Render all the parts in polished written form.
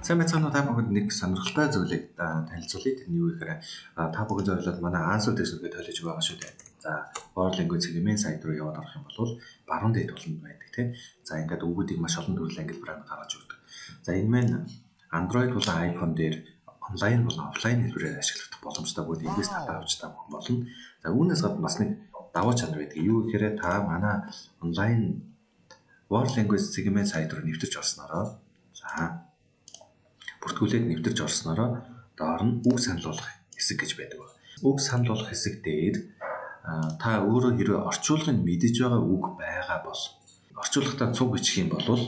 Сайн байцгаана уу, та бүхэнд нэг сонирхолтой зүйлийг танилцуулъя. Тэр нь юу гэхээр та бүхэн зориулаад манай Answer дэвсгэргээ тойлож байгаа шүү дээ. За, World Language хэмээн сайт руу яваад орох юм бол баруун дээд буланд байдаг тийм. За, ингээд үгүүдийг маш олон төрлийн ангилбараар гаргаж өгдөг. За, энэ маань Android болон iPhone дээр онлайн болон офлайн хэлбэрээр ашиглах боломжтой бөгөөд эндээс татаа авч та бүхэн болно. За, үүнээс гадна бас нэг давуу чанар байдаг. Юу гэхээр та манай онлайн World Language хэмээн сайт руу нэвтэрч орсноороо, за, бүртгүүлээд нэвтэрч орсноороо доор нь үг санал болгох хэсэг гэж байдаг. Үг санал болгох хэсэг дээр та өөрөө хэрвээ орчуулгыг мэдэж байгаа үг байгаа бол орчуулгатай цуг бичих юм бол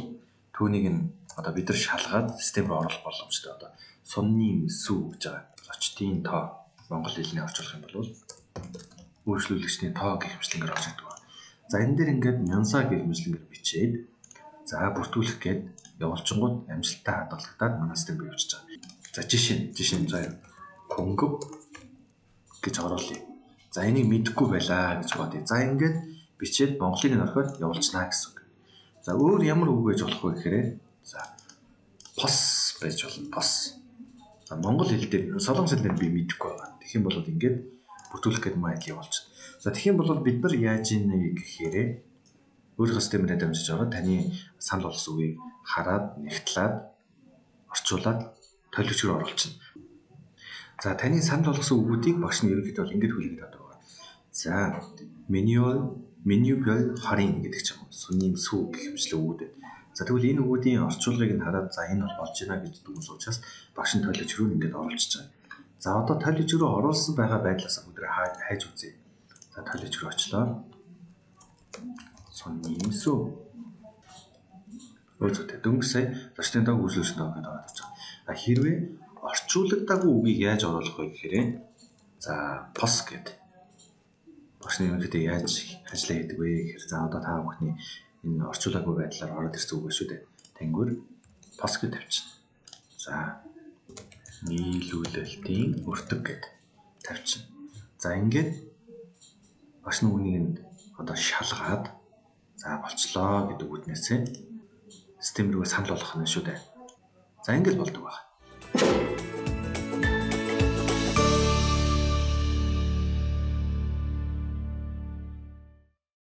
түүнийг нь одоо бид нар шалгаад систем рүү оруулах боломжтой. Одоо сунны сүү гэж байгаа. Зочдын тоо монгол хэлний орчуулах юм бол үйлчлүүлэгчдийн тоо гэх мэтлэнгээр орж ирдэг. За, энэ дээр ингээд мянса гэх мэтлэнгээр бичээд, за, бүртгүүлэх гээд явуулчингууд амжилттай хадгалагдаад манай систем рүү явчихж байгаа. За, жишээ нь заяа кунгв гэж оруулъя. За, энийг мэдэхгүй байлаа гэж бодъё. За, ингээд бичээд Монголыг нь орхиод явуулчихна гэсэн үг. За, өөр ямар үг байж болох вэ гэхээр, за, пос байж болно. Пос. За, монгол хэл дээр, солонгос хэл дээр би мэдэхгүй байгаа. Тэгэх юм бол ингээд бүртгүүлэх гэдэг маяг явуулчихна. За, тэгэх юм бол бид нар яаж ийнэ гэхээр өөрийнхөө системээр дамжиж байгаа таны санал болгосон үгийг хараад, нягтлаад, орчуулад толигч руу оруулчихна. За, таны санал болгосон үгүүдийг багш нь ерөнхийдөө бол ингэж хүлээгээд авдаг байна. За, менюбел хорин гэдэг ч юм уу. Сүнийн сүү гэх мэтлэн үгүүд байна. За, тэгвэл энэ үгүүдийн орчуулгыг нь хараад, за, энэ бол болж байна гэж дүгнсэн учраас багш нь толигч руу ингээд оруулчихж байгаа. За, одоо толигч руу оруулсан байгаа байдлаасаа бүгд хайж үзье. За, толигч руу очлоо. Сунны сүү. Өө зүйтэй. Дөнгөж сая зочдын тоо, үйлчлүүлэгчдийн тоо гэдээ ороод ирж байгаа. А хэрвээ орчуулагдаагүй үгийг яаж оруулах вэ гэхээр, за, пос гэдэг. Багш нь ерөнхийдөө яаж ажиллаа хийдэг вэ гэхээр, за, одоо та бүхний энэ орчуулаагүй байдлаар ороод ирсэн үг шүү дээ. Тэнгүүр пос гэж тавьчихна. За, нийлүүлэлтийн өртөг гэд тавьчихна. За, ингээд багш нь үнийг нь одоо шалгаад, за, болчлоо гэдэг үгнээсээ систем рүү санал болгох нь шүү дээ. За, ингэж болдог байна.